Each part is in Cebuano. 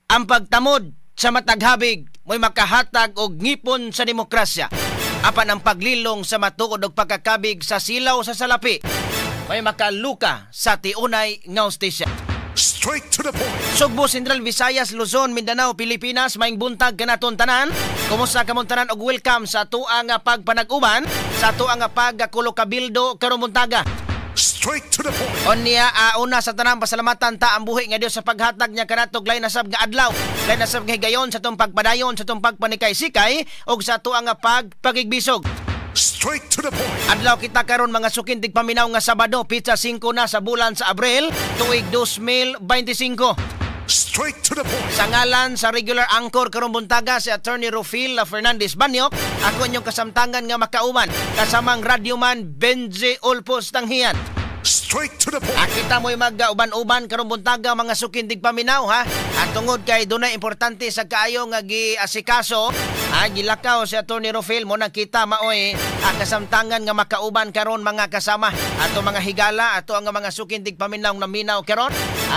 Ang pagtamod sa mataghabig mo'y makahatag og ngipon sa demokrasya. Apan ang paglilong sa matuod og pagkakabig sa silaw sa salapi may makaluka sa tiunay nga hustisya. Straight to the point. Sugbo, Central Visayas, Luzon, Mindanao, Pilipinas, maing buntag kanaton tanan. Kumusta kamong tanan og welcome sa atoa nga pagpanag-uban, sa atoa nga pagkulo-kabildo karong buntaga. Straight to the point. Unya, una sa tanan, pasalamatan ta ang buhi nga Dios sa paghatag niya kanatog lain na sab nga adlaw, lain na sab nga higayon sa atong pagpadayon, sa atong pagpanikay-sikay ug sa atoa nga pagpakigbisog. Straight to the point. Adlaw kita karon mga sukin tigpaminaw nga Sabado, pitsa 5 na sa bulan sa Abril, tuig 2025. Straight to the point. Sa ngalan sa regular anchor karong buntaga si Attorney Rufil Fernandez Banyok, ako inyong kasamtangan nga makauban kasamang radyoman Benji Ulpos Tanghian. Straight to the point. Kita mo'y mag-uban-uban karong buntaga mga sukindig paminaw ha. At tungod kay dunay importante sa kaayo nga giasikaso, gilakaw si Attorney Rufil mo nang kita maoy kasamtangan nga makauban karon mga kasama ato mga higala ato ang mga sukindig paminaw naminaw karon.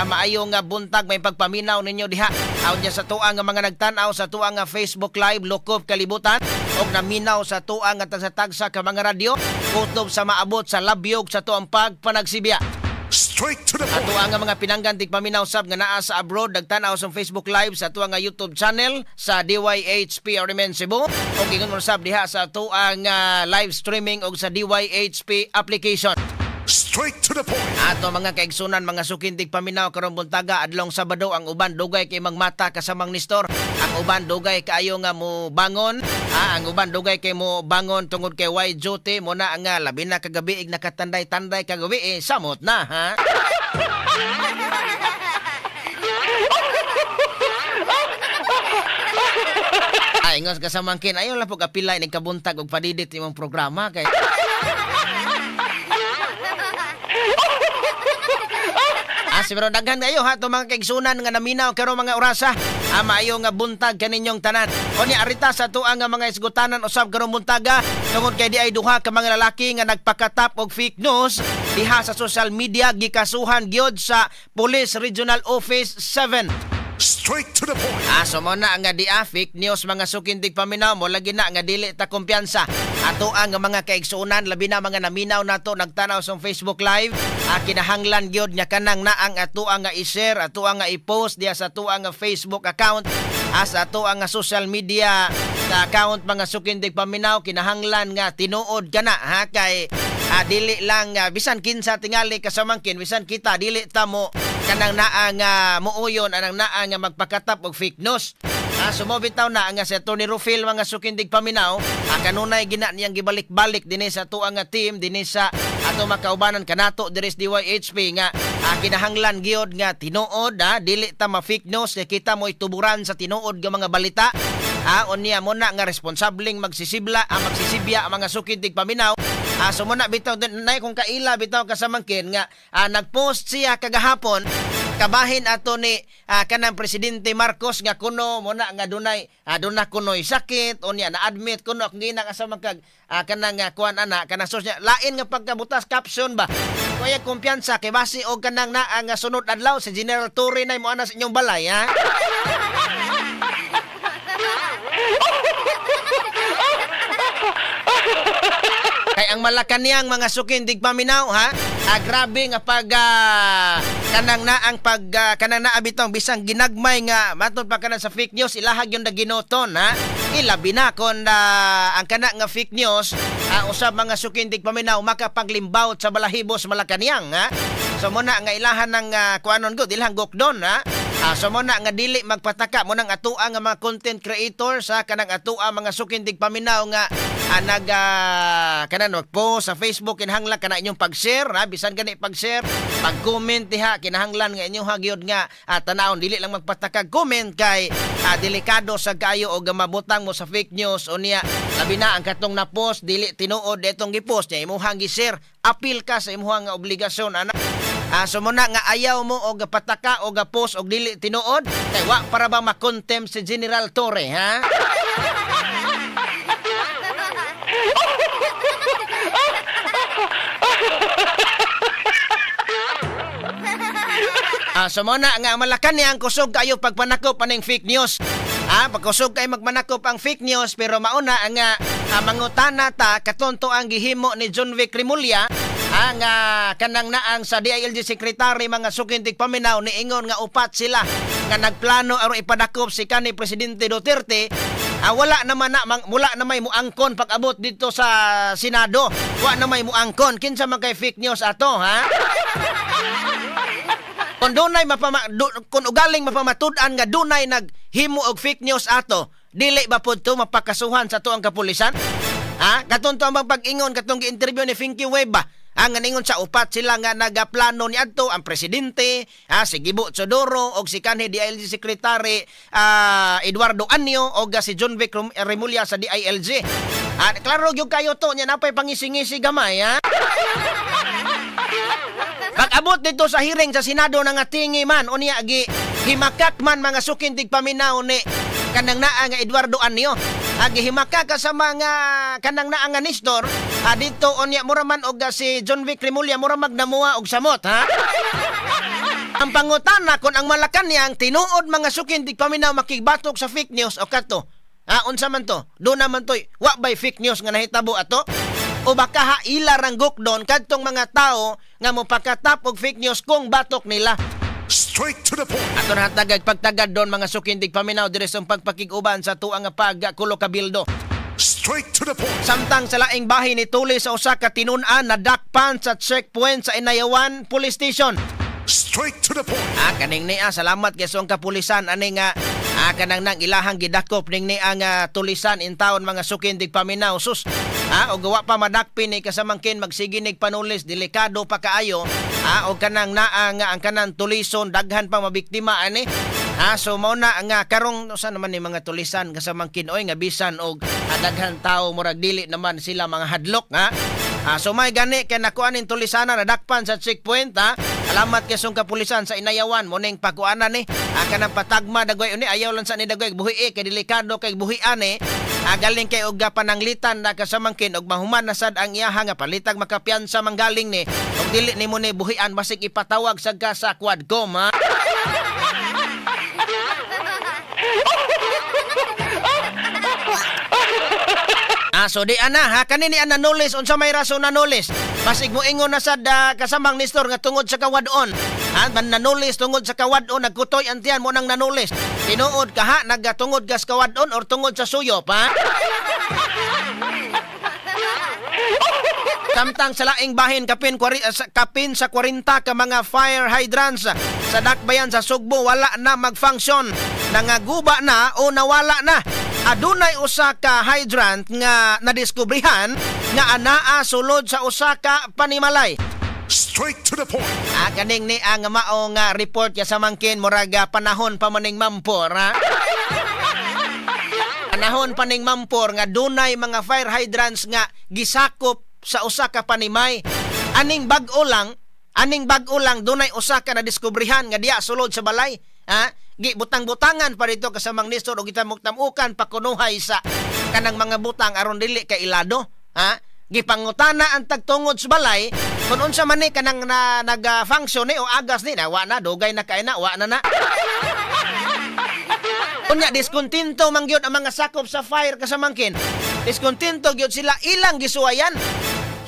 Maayo nga buntag may pagpaminaw ninyo diha. Unya sa tuang nga mga nagtan-aw sa tuang nga Facebook Live lokop kalibutan og naminaw sa tuang nga tagsa-tagsa ka mga radyo kutob sa maabot sa labyog sa tuang pagpanagsibya. Straight to the point. Ato ang mga pinanggan tigpaminaw sab nga naa sa abroad nagtan-aw sa Facebook Live sa atuang nga YouTube channel sa DYHP RMN Cebu og ingon mo sab diha sa atuang live streaming og sa DYHP application. Straight to the point. Ato mga kaigsunan mga sukindig paminaw karong buntaga adlong Sabado, ang uban dugay kay mangmata kasamang Nestor, ang uban dugay kaayo nga mo bangon, ang uban dugay kay mo bangon tungod kay way duty mo na nga labi na kagabi ig nakatanday-tanday kagabi samot na ha. Ay ingos kasamangkin ayo lang pug apilay ning kabuntag og padidit imong programa kay Siguro daghan kayo ha, itong mga kaigsunan nga naminaw karon mga orasa. Maayo nga buntag kaninyong tanan. Unya arita sa tuang nga mga isgutanan usab karong buntaga tungod kay di ay duha ka mga lalaki nga nagpakatap og fake news diha sa social media gikasuhan gyud sa Police Regional Office 7. Straight to the point. So mo na nga di fake news mga sukindig paminaw mo lagi na nga dili ta kumpiyansa. Ato ang mga kaigsuonan labi na mga naminaw nato nagtanaw sa Facebook Live. Kinahanglan gyud nga kanang naang ato ang nga i-share, ato ang nga i-post diha sa ato ang Facebook account, sa ato ang social media account mga sukindig paminaw, kinahanglan nga tinuod kana ha kay dili lang bisan kinsa tingali kasamangkin bisan kita dili ta mo kanang naa nga muuyon anang naa nga magpakatap og fake news. Sumobitaw na nga si Attorney Rufil mga sukindig paminaw, kanunay gina niyang gibalik-balik dinhi sa atuang nga team dinhi sa ato makaubanan kanato diri sa DYHP nga kinahanglan gyud nga tinuod dili ta ma fake news kay kita mo ituburan sa tinuod nga mga balita. Unya mo na nga responsableng magsisibla magsisibya ang mga sukindig paminaw. So muna bitaw nay kung kaila bitaw kasamangkin nga nagpost siya kagahapon kabahin ato ni kanang Presidente Marcos nga kuno mo na nga dunay duna kunoy sakit unya na-admit kuno akong gina kasamangkag kanang kuan ana kanang source niya lain nga pagkabutas caption ba kaya kumpiyansa kay basi og kanang naa nga sunod adlaw si General Torre nay mo ana sa inyong balay ha. Kay ang Malacanang mga sukindig paminaw ha, grabe nga pag kanang naang pag kanang naa bitong bisang ginagmay nga matod pa kanan sa fake news ilahag yung naginoton ha. Ilabi na kon ang kana nga fake news usab mga sukindig paminaw makapaglimbaw sa balahibo sa Malacanang ha. So muna nga ilahan ng kuanon gud ilahang gokdon ha. So muna nga dili magpataka mo nang atua nga mga content creator sa kanang atua mga sukindig paminaw nga nag kanan magpost sa Facebook kinahanglan kana inyong pag-share ha, bisan gani pag-share, pag-comment diha kinahanglan nga inyong hagyod nga tanawon dili lang magpatakag comment kay delikado sa kaayo og mabutang mo sa fake news unya labi na ang katong na-post dili tinuod etong gi-post niya imong gi-share, apil ka sa imong nga obligasyon ana. So muna nga ayaw mo og pataka og post og dili tinuod kay wa para ba ma-contempt si General Torre ha. So mo na nga Malacanang kusog kayo pagpanakop aning fake news. Pagkusog kay magmanakop ang fake news, pero mauna nga mangutana ta katonto ang gihimo ni Jonvic Remulla ang kanang naang sa DILG secretary mga sukintig paminaw niingon nga upat sila nga nagplano aron ipadakop si kanhi Presidente Duterte. Wala naman na mula na may muangkon pag-abot dito sa Senado. Wa na may muangkon kinsa man kay fake news ato, ha? Kung dunay kung ugaling mapamatud-an nga dunay naghimo og fake news ato, dili ba pud to mapakasuhan sa tuang kapulisan? Ha? Katunto ang pag-ingon katong gi-interview ni Finky Webb ba? Ang ningon sa upat sila nga nagaplano ni adto ang presidente, si Gibo Teodoro og si kanhi DILG Secretary Eduardo Año og si Jonvic Remulla sa DILG. Klaro gyud kayo to nya napay pangisingisi gamay, ha? Pag-abot dito sa hearing sa Senado na nga tingi man unya gi himakak man mga sukintig paminaw ni kanang naa nga Eduardo Año. Gihimaka ka sa mga kanang naa nga Nestor dito unya mura man og si Jonvic Remulla mura magnamuha og samot, ha? Ang pangutana kon ang Malacanang tinuod mga sukintig paminaw makigbatok sa fake news o kato. Unsa man to? Do naman toy wa bay fake news nga nahitabo ato? O baka ha ila ranggok doon kadtong mga tao nga mopakatap og fake news kung batok nila. Straight to the point. Ato na hatagag pagtagad doon mga sukindig paminaw diri sa pagpakig-uban sa tuang nga pagkulo kabildo. Straight to the point. Samtang sa laing bahin ni tuli sa usa ka tinun-an na dakpan sa checkpoint sa Inayawan Police Station. Straight to the point. Kaning niya salamat kay sa kapulisan ani nga kanang nang ilahang gidakop ning niya nga tulisan in town mga sukindig paminaw sus. Og wa pa madakpin ni kasamangkin magsiginig panulis delikado pa kaayo. Og kanang naa nga ang kanang tulison daghan pa mabiktima ani. So mao na nga karong usa naman ni mga tulisan kasamangkin oy nga bisan og daghan tawo murag dili naman sila mga hadlok, ha. So may gani kay nakuha ning tulisana nadakpan sa checkpoint, ha. Alamat kay song kapulisan sa Inayawan mo ning pakuanan ni. Kanang patagma dagoy uni ayaw lang sa ni dagoy buhi kay delikado kay buhian ni. Galing kay og pananglitan na kasamangkin og mahuman na sad ang iyaha nga palitag makapiyansa manggaling ni og dili nimo ni buhian basig ipatawag sad ka sa Quadcom, ha. So di ana ha kanini ana nanulis unsa may rason nanulis basig mo ingon na sad kasamang Nestor nga tungod sa kawadon, ha, nanulis tungod sa kawadon nagkutoy ang tiyan mo nang nanulis tinuod ka ha nagatungod gas kawadon or tungod sa suyop, ha? Samtang sa laing bahin kapin sa 40 ka mga fire hydrants sa dakbayan sa Sugbo wala na mag-function, nangaguba na o nawala na. Adunay usa ka hydrant nga nadiskubrihan nga anaa sulod sa usa ka panimalay. Straight to the point. Kaning ni ang mao nga report ya samangkin murag panahon pa maning mampor, ha? Panahon pa ning mampor nga dunay mga fire hydrants nga gisakop sa usa ka panimay. Aning bag-o lang dunay usa ka nadiskubrihan nga diya sulod sa balay, ha? Gibutang-butangan pa dito kasamang Nestor og gitamok-tamukan pakunuhay sa kanang mga butang aron dili kay ilado, ha? Gipangutana ang tagtungod sa balay kung unsa man ni kanang nag-function ni o agas ni na wa na dugay na kay na wa na na. Unya diskontento man gyud ang mga sakop sa fire kasamangkin. Diskontento gyud sila ilang gisuwayan.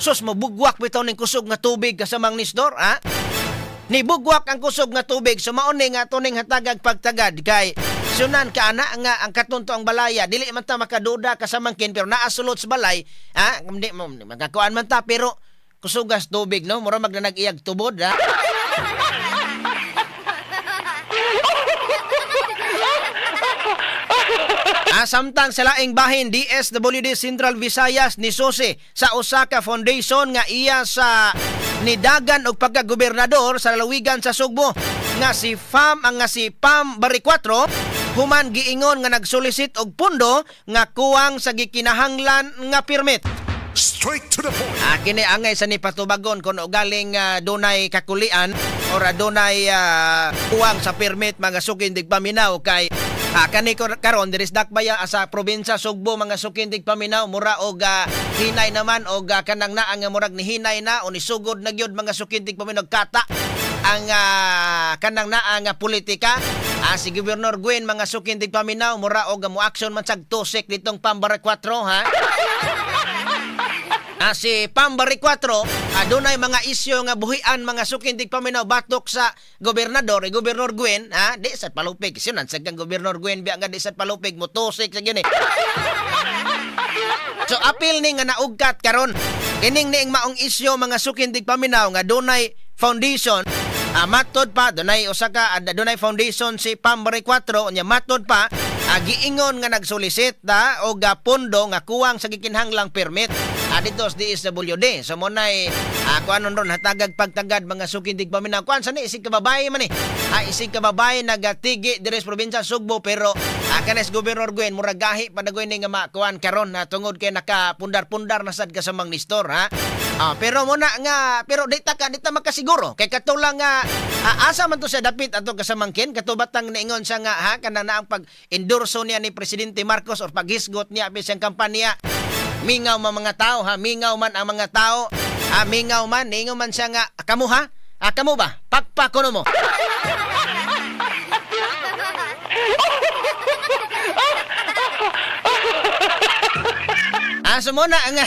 Sus mobugwak bitaw ning kusog nga tubig kasamang Nestor, ha? Nibugwak ang kusog nga tubig so mao ni nga tuning hatagag pagtagad kay sunan ka ana nga ang katunto ang balaya dili man ta makaduda kasamangkin pero naa sulod sa balay, ha? Hindi mo makakuan man ta pero kusugas tubig no mura magnanag-iyag tubod, ha? Samtang sa laing bahin DSWD Central Visayas ni Sose sa Osaka Foundation nga iya sa nidagan og pagkagobernador sa lalawigan sa Sugbo nga si Fam ang nga si Pam Baricuatro human giingon nga nagsolicit og pundo nga kuwang sa gikinahanglan nga permit. Straight to the point. Kini angay sa ni patubagon kun ugaling dunay kakulian or dunay kuwang sa permit mga sukindig paminaw kay kani karon diri sa Dakbaya sa probinsya Sugbo mga sukindig paminaw mura og hinay naman og kanang naa nga murag ni hinay na o nisugod na gyud mga sukindig paminaw kata Ang kanang naa nga politika. Si Gobernador Gwen mga suking tigpaminaw mura og mo action man sag tusik ditong Pam Baricuatro ha. Si Pam Baricuatro adunay mga isyu nga buhian mga suking tigpaminaw batok sa gobernador, Gobernador Gwen ha, di sa palupig sinan sa kang Gobernador Gwen biya nga di sa palupig mo tusik sa gini. So apil ni nga naugkat karon kining niing maong isyu mga suking tigpaminaw nga dunay foundation. Matod pa dunay usa ka dunay foundation si Pam Baricuatro nya matod pa giingon nga nagsolicit ta og pondo nga kuwang sa gikinahanglang permit dito sa DSWD. So monay kuanon ron hatagag pagtagad mga suking tigpaminaw. Kuan sa ni isig kababae man ni. Isig kababae nagatigi diri sa probinsya Sugbo pero kanes Gobernador Gwen murag gahi padagoy ni nga makuan karon na tungod kay nakapundar-pundar na sad kasamang Nestor ha. Pero muna nga pero di ta makasiguro kay katulang nga asa man to siya dapit ato kasamangkin katubatang niingon siya nga ha kanang naang pag-endorso niya ni Presidente Marcos or paghisgot niya bisang kampanya. Mingaw man mga tao ha, mingaw man ang mga tao. Mingaw man niingon man siya nga kamo ha? Kamo ba? Pakpak kuno mo. So muna nga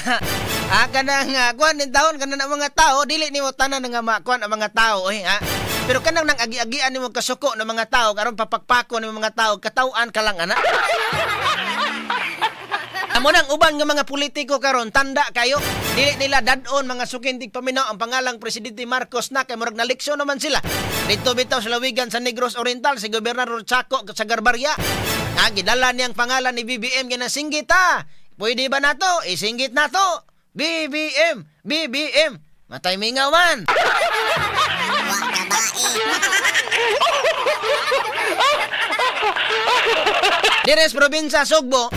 kanang kuan nin taon kanang ang mga tao dili nimo tanan nga makuan ang mga tao oy ha. Pero kanang nang agi-agian nimo kasuko ng mga tao karon papakpako nimo mga tao kataw-an ka lang ana. Amo nang uban nga mga politiko karon tanda kayo dili nila dad-on mga sukindig paminaw ang pangalang Presidente Marcos na kay murag naleksyon naman sila. Dito bitaw sa lawigan sa Negros Oriental si Gobernador Chaco sa Garbarya. Gidala niyang pangalan ni BBM ginasinggit ha. Pwede ba nato? Isinggit nato. BBM, BBM. Matay mingaw man. Dires probinsya Sugbo,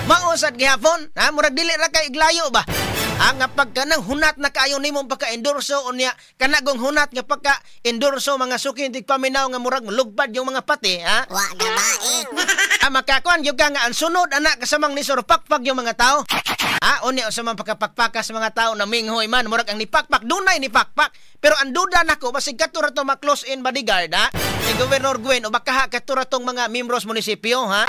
mausad gihapon, ha? Murag dili ra kay iglayo ba? Nga pagka nang hunat na kaayo nimong pagka-endorso unya kanagong hunat nga pagka-endorso mga suking tigpaminaw nga murag lugpad yung mga pati ha. Wa gabae. Makakuan gyud ka nga ang sunod anak kasamang ni Sir pakpak yung mga tao. Unya sa mga pagkapakpaka sa mga tao na minghoy man murag ang nipakpak dunay nipakpak. Pero ang duda nako basig kato ra to ma-close in bodyguard ha ni Governor Gwen o baka kato ra tong mga membros munisipyo ha.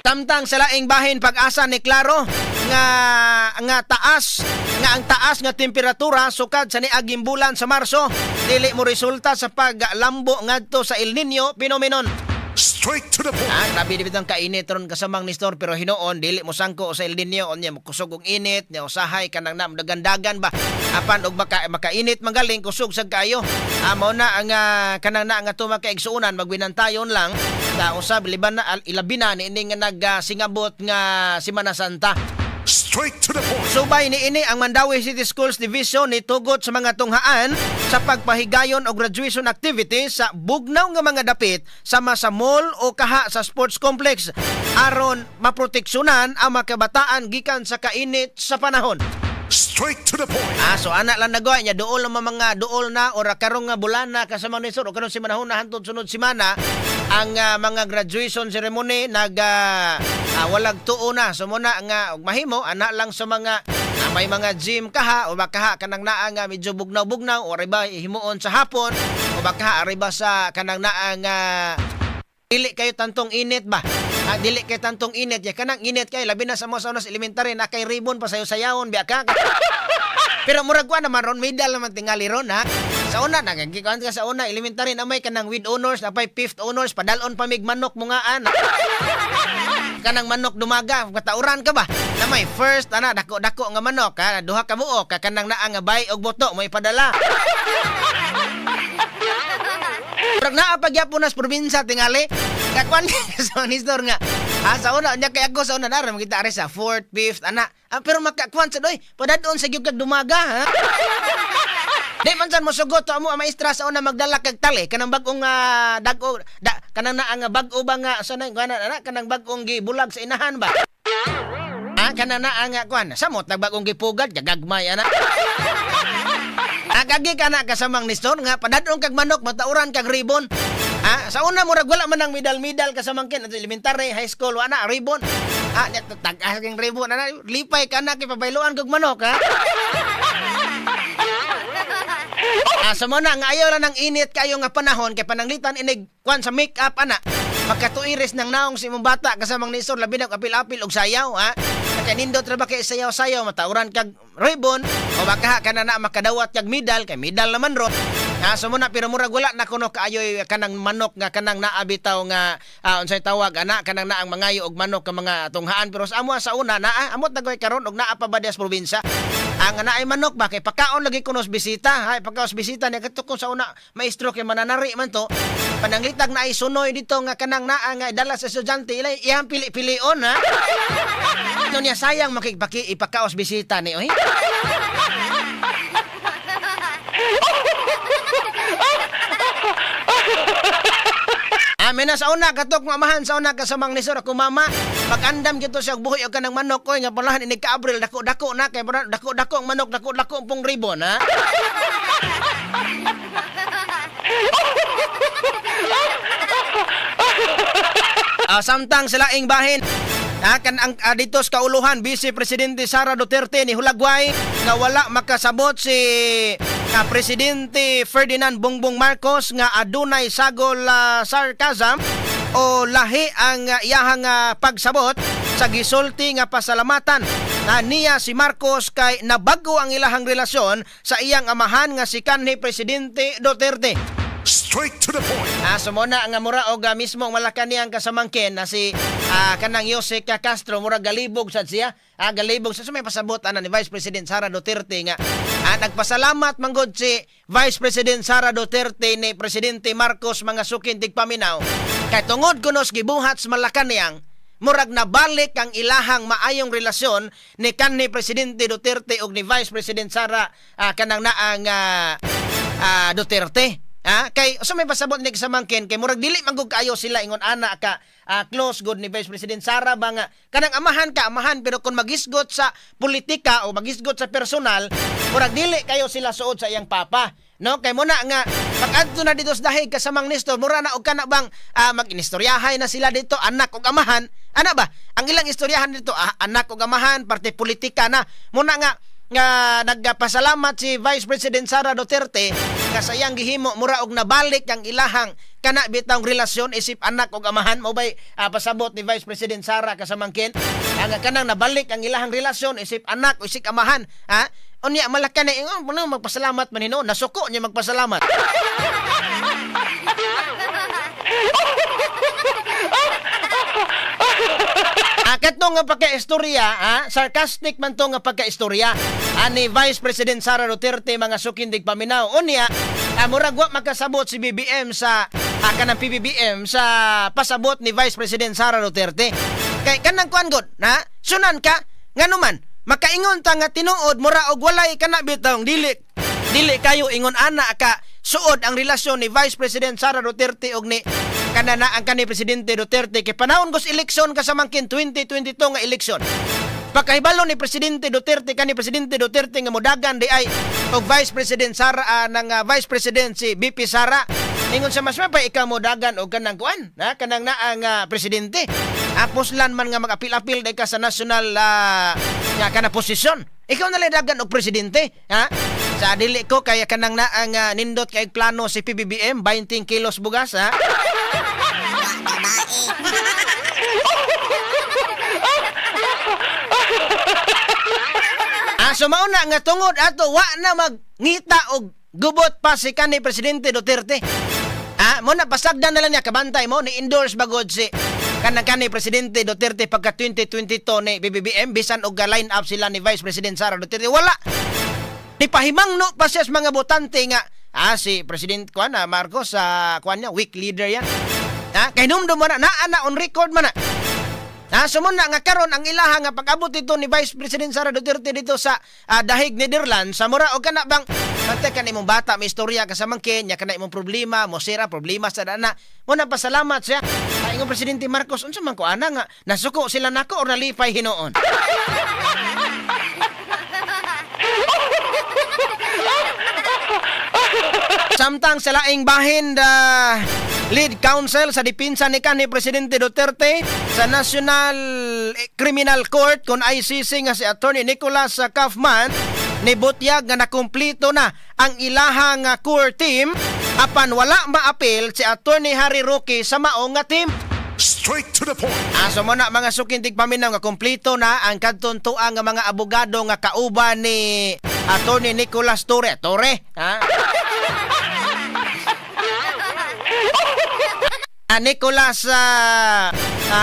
Tamtang sa laing bahin pag-asa ni Klaro nga taas nga ang taas nga temperatura sukad sa niaging bulan sa Marso dili mo resulta sa paglambo ngadto sa El Niño phenomenon. Straight to the point. Grabe di bitang kainit ron kasamang ni Nestor pero hinuon dili mo sangko sa El Niño unya kusog og init nya usahay kanang nam dagandagan ba apan og baka makainit magaling kusog sad kaayo. Mao na ang kanang na nga tuma kaigsuonan magwinantayon lang ta usab liban na ilabi na niini nga nagsingabot nga Semana Santa. Straight to the point. Subay niini ang Mandaue City Schools Division nitugot sa mga tunghaan sa pagpahigayon og graduation activities sa bugnaw nga mga dapit sama sa mall o kaha sa sports complex aron maproteksyonan ang mga kabataan gikan sa kainit sa panahon. Straight to the point. So ana lang nagawa niya duol ang mga duol na ora karong nga bulan na kasama ni Sir o karong semana na hantod sunod semana ang mga graduation ceremony nag walag tuo na. So muna nga og mahimo ana lang sa mga may mga gym kaha o baka kanang naa nga medyo bugnaw-bugnaw o riba himuon sa hapon o baka riba sa kanang naa nga dili kayo tantong init ba. Dili kay tantong init ya kanang init kay labi na sa mga sa unas elementary na kay ribbon pa sayo-sayawon biya ka. Pero murag wa naman ron medal naman tingali ron ha. Sa una nagagikuan ka sa una elementary na may kanang with honors na pay fifth honors padalon pa mig manok mo nga ana. Kanang manok dumaga katauran ka ba? Na may first ana dako-dako nga manok ha duha ka buok ka kanang naa nga bay og boto may padala. Murag naa pagyapon nas probinsya tingali. Kakuan sa Nestor nga. Sa una nya kay ako sa una nara makita ari sa fourth, fifth ana. Pero makakuan sa doy, padadon sa gyud kag dumaga ha. Di man san mosugot to amo ang maestra sa una magdala kag tali kanang bag-ong dag-o kanang naa nga bag-o ba nga sa na ana kanang bag-ong gibulag sa inahan ba. Kanang naa nga kuan samot nagbag-ong gipugad gagmay ana. Kagi ka na kasamang Nestor nga padadon kag manok matauran kag ribbon. Sa una murag wala man ang medal-medal kasamangkin at elementary, high school, wala ribbon. Tag-as kang ribbon ana, lipay ka na kay pabayloan kog manok ha. Sa muna nga ayaw ra ng init kayo nga panahon kay pananglitan inig kuan sa make-up ana. Magkatuiris ng naong sa imong bata kasamang nisor labi na apil-apil og sayaw ha. Kay nindot ra ba kay sayaw-sayaw matauran kag ribbon o baka ka na makadawat kag medal kay medal naman ro. So muna pero murag wala na kuno kaayoy kanang manok nga kanang naa bitaw nga unsay tawag ana kanang naang mangayo og manok ka mga tunghaan pero sa amo sa una naa amot na goy karon og naa pa ba dias probinsya. Ang naay manok ba kay pakaon lagi kuno sa bisita ha, pakaon sa bisita niya kadto ko sa una maestro kay mananari man to. Pananglitag naay sunoy dito nga kanang naa nga dala sa estudyante ilay iyang pili-pilion ha. No niya sayang makikpaki ipakaos bisita ni oy. Amen na sa una katok mamahan sa una kasamang nisor ako mama pag-andam gito siya buhi og kanang manok oy nga pulahan inig ka Abril dako-dako na kay dako-dako ang manok dako-dako ang pong ribbon ha. Samtang sa laing bahin kan ang dito sa kauluhan Vice Presidente Sara Duterte ni hulagway nga wala makasabot si Presidente Ferdinand Bongbong Marcos nga adunay sagol sarcasm o lahi ang iyahang pagsabot sa gisulti nga pasalamatan na niya si Marcos kay nabago ang ilahang relasyon sa iyang amahan nga si kanhi Presidente Duterte. Straight to the point. So muna nga mura og mismo ang Malacañang kasamangkin na si kanang Jose Castro mura galibog sad siya. Galibog sa so may pasabot ana ni Vice President Sara Duterte nga nagpasalamat manggod si Vice President Sara Duterte ni Presidente Marcos mga sukin tigpaminaw kay tungod kuno sa gibuhat sa Malacañang murag nabalik ang ilahang maayong relasyon ni kanhi Presidente Duterte ug ni Vice President Sara kanang naang Duterte. Kay so may pasabot ni kasamangkin kay murag dili man gud kaayo sila ingon ana ka close good ni Vice President Sara ba nga kanang amahan ka amahan pero kung magisgot sa politika o magisgot sa personal murag dili kayo sila suod sa iyang papa no kay muna nga pag-adto na dito sa dahig kasamang Nestor mura na og kana bang mag-inistoryahay na sila dito anak og amahan ana ba ang ilang istoryahan dito anak og amahan parte politika na muna nga nagpasalamat si Vice President Sara Duterte nga sa iyang gihimo mura og nabalik ang ilahang kana bitawng relasyon isip anak og amahan mo bay pasabot ni Vice President Sara kasamangkin ang kanang nabalik ang ilahang relasyon isip anak o isip amahan ha unya Malacañang ingon magpasalamat man hinuon nasuko niya magpasalamat. Katong nga pagkaistorya, sarcastic man to nga pagkaistorya ani Vice President Sara Duterte mga sukindig paminaw. Unya, murag wa makasabot si BBM sa kanang PBBM sa pasabot ni Vice President Sara Duterte. Kay kanang kuan god, na sunan ka nganuman makaingon ta nga tinuod mura og walay kana bitawng dili kayo ingon ana ka suod ang relasyon ni Vice President Sara Duterte og ni kanana ang kani Presidente Duterte kay panahon gos eleksyon kasamangkin 2022 nga eleksyon. Pagkahibalo ni Presidente Duterte kani Presidente Duterte nga modagan di ay og Vice President Sara ng Vice President si BP Sara ningon sa mas mapay ikaw modagan og kanang kuan na kanang naang presidente. Apos lan man nga magapil-apil day ka sa national nga kana posisyon. Ikaw na lang dagan og presidente ha. Sa dili ko kaya kanang naang nindot kay plano si PBBM 20 kilos bugas ha. So mauna nga tungod ato wa na magngita og gubot pa si kanhi Presidente Duterte. Mo na pasagdan na lang niya kabantay mo ni endorse bagod si kanang kanhi Presidente Duterte pagka 2022 ni BBM bisan og line up sila ni Vice President Sara Duterte wala. Ni pahimangno pa siya sa mga botante nga si President kuan Marcos sa kuan niya weak leader yan. Kay numdum mo na naa na on record man na. So muna nga karon ang ilaha nga pag-abot dito ni Vice President Sara Duterte dito sa dahig Netherlands sa mura og kana bang bantay ka na imong bata may istorya ka sa mangkin nya kana imong problema mo sira problema sa dana mo na pasalamat siya ingon Presidente Marcos unsa man ko ana nga nasuko sila nako or nalipay hinuon. Samtang sa laing bahin lead counsel sa depensa ni kanhi Presidente Duterte sa National Criminal Court kon ICC nga si Attorney Nicholas Kaufman nibutyag nga nakumplito na ang ilahang core team apan wala maapil si Attorney Harry Roque sa mao nga team. Straight to the point. So mo na mga suking tigpaminaw nga kumplito na ang kadtong tuang nga mga abogado nga kauban ni Attorney Nicholas Torre. Torre, ha? Nicholas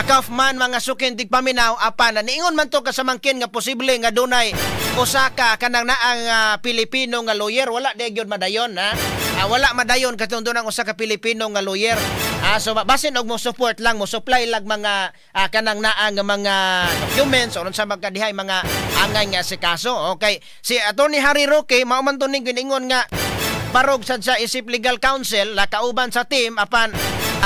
Kaufman mga suking tigpaminaw apan niingon man to kasamangkin nga posible nga dunay usa ka kanang naang Pilipino nga lawyer, wala di gyud madayon ha. Wala madayon katong dunang usa ka Pilipino nga lawyer. So basin og mo support lang, mo supply lang mga kanang naa nga mga documents o unsa magkadihay mga angay nga asikaso. Okay, si Attorney Harry Roque mao man to ning giningon nga barog sad sa isip legal counsel la kauban sa team apan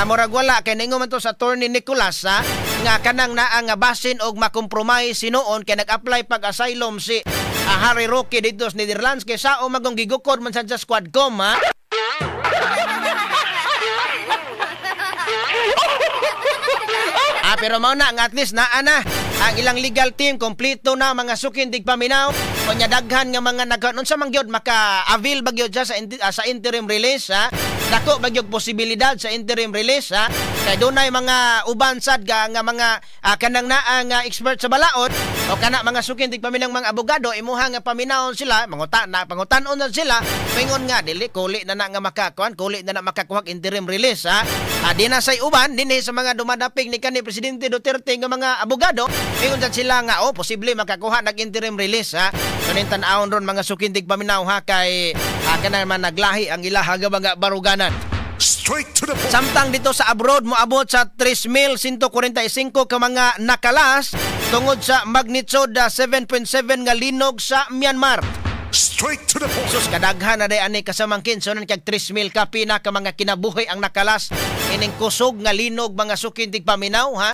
murag wala kay ningon man to sa Attorney Nicholas nga kanang naa nga basin og makompromise sinuon kay nag-apply pag asylum si Harry Roque didto sa Netherlands kay sao magong gigukod man sad sa Squadcom ha. Pero mao na nga at least naa na ang ilang legal team kompleto na mga sukin tigpaminaw unya daghan nga mga nagkanon sa man gyud maka-avail ba gyud siya sa interim release ha. Dako ba gyud posibilidad sa interim release ha. Kay dunay mga uban sad nga mga kanang naa nga expert sa balaod o kana mga sukin tigpaminaw mga abogado imuha nga paminawon sila manguta na pangutan-on na sila pingon nga dili kuli na na nga makakuan kuli na na makakuha interim release ha. Di na say uban dinhi sa mga dumadapig ni kanhi Presidente Duterte nga mga abogado ingon sad sila nga oh posible makakuha nag interim release ha. So ning tan-awon ron mga sukindig paminaw ha kay kana man naglahi ang ilaha nga mga baruganan. Straight to the point. Samtang dito sa abroad moabot sa 3,145 ka mga nakalas tungod sa magnitude 7.7 nga linog sa Myanmar. Straight to the point. Sus kadaghan na day ani kasamangkin so nan kag 3,000 ka pina ka mga kinabuhi ang nakalas ining kusog nga linog mga sukindig paminaw ha.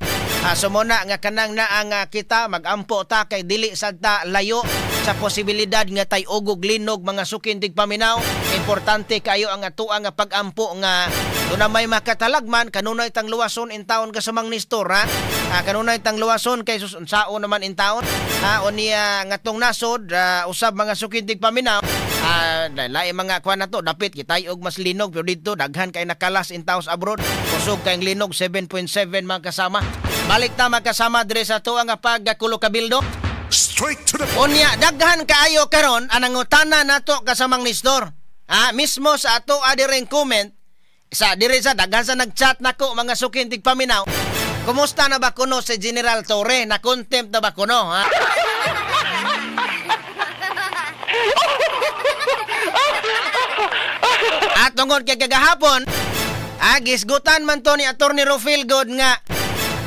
So muna nga kanang naa nga kita magampo ta kay dili sad ta layo sa posibilidad nga tay ugog linog mga sukindig paminaw. Importante kayo ang atoa nga pagampo nga duna may makatalagman kanunay tang luwason in taon kasamang Nestor ha. Kanunay tang luwason kay sus unsao naman in taon ha unya ngatong nasod usab mga sukindig paminaw. Lain mga kuan na to dapit kitay og mas linog pero didto daghan kay nakalas in taos abroad kusog kay linog 7.7 mga kasama. Balik ta makasama diri sa tuwa nga pagkulo kabildo. Straight to the point. Unya daghan kaayo karon ang nangutana nato kasamang Nestor. Mismo sa ato direng comment sa diri sa daghan sa nagchat nako mga sukin tigpaminaw. Kumusta na ba kuno si General Torre? Na contempt na ba kuno ha? At tungod kay kagahapon, gisgutan man to ni Attorney Rofil God nga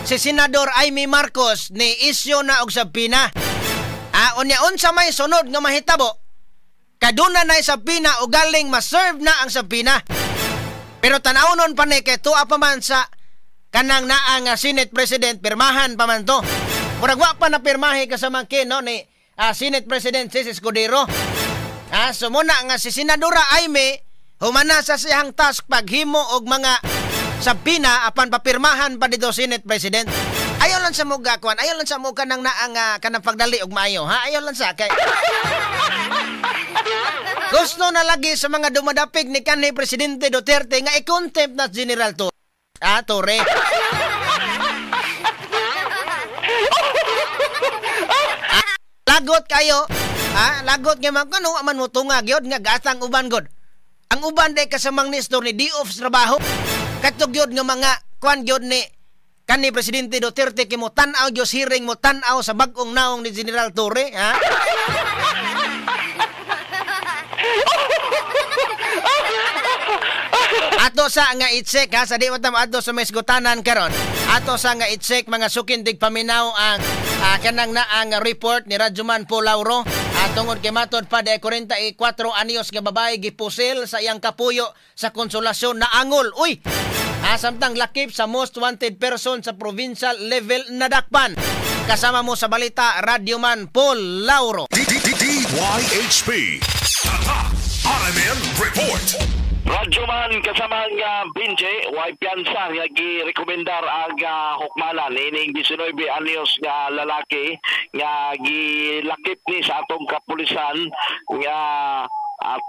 si Senador Amy Marcos ni isyu na og sabina. Unya unsa may sunod nga mahitabo? Kaduna na sabina o galing ma-serve na ang sabina. Pero tan-awnon pa ni kay tuwa pa man sa kanang naa nga Senate President pirmahan pa man to. Murag wa pa na pirmahe kasamang no ni Senate President Cis Escudero. So muna nga si Senadora Amy humana sa siyang task paghimo og mga sabina apan papirmahan pa dito Senate President. Ayaw lang sa muga kuan, ayaw lang sa muga nang naang kanang pagdali og maayo ha. Ayaw lang sa kay gusto na lagi sa mga dumadapig ni kanhi Presidente Duterte nga i-contempt na General Torre. Torre. Lagot kayo. Lagot nga man kuno man mo tunga gyud nga gatang uban god. Ang uban day kasamang Nestor ni di off sa trabaho. Kadto gyud nga mga kuan gyud ni kanhi Presidente Duterte kay mo tan-aw gyud hearing mo tan-aw sa bag-ong naong ni General Torre ha. Ato sa nga i-check ha, sa di matam adto sa mesgutanan karon. Ato sa nga i-check mga sukindig paminaw ang kanang naang report ni Radyoman Paul Lauro. Tungod kay matod pa de 44 anyos nga babae gipusil sa iyang kapuyo sa Konsolasyon na angol. Uy. Samtang lakip sa most wanted person sa provincial level nadakpan. Kasama mo sa balita Radyoman Paul Lauro. DYHP. RMN Report. Radyoman kasama nga Binje, way piyansa nga girekomendar ang hukmanan ining 19 anyos nga lalaki nga gilakip ni sa atong kapulisan nga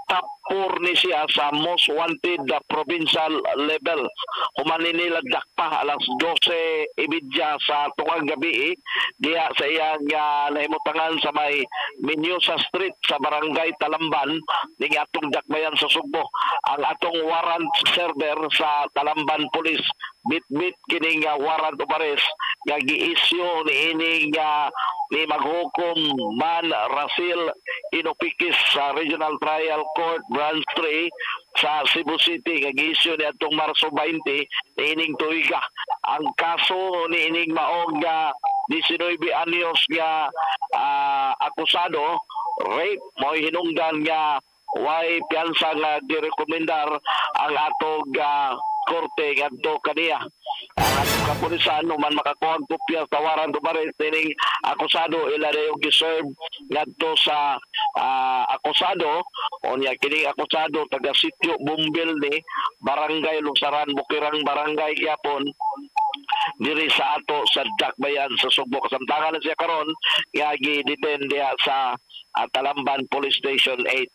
top 4 ni siya sa most wanted provincial level. Human ni nila dakpa alas 12:30 sa tungang gabi diha sa iyang nahimutangan sa may Miñoza Street sa Barangay Talamban ning atong dakbayan sa Sugbo. Ang atong warrant server sa Talamban Police bit-bit kining warrant of arrest nga gi-issue niining ni maghukom Man Rasil Inopikis sa Regional Trial Court Branch 3 sa Cebu City nga gi-issue ni atong Marso 20 niining tuiga. Ang kaso niining maong 19 anyos nga akusado, rape, mo'y hinungdan nga way piyansa nga girekomendar ang atong korte ngadto kaniya. Ang atong kapulisan, human makakuha og kopya sa warrant of arrest nining akusado, ila yung giserve ngadto sa akusado. Unya kining akusado taga Sitio Bumbil ni Barangay Lusaran, Bukirang Barangay gyapon diri sa ato sa Dakbayan sa Sugbo. Kasamtangan na siya karon nga gi-detain diha sa Talamban Police Station 8.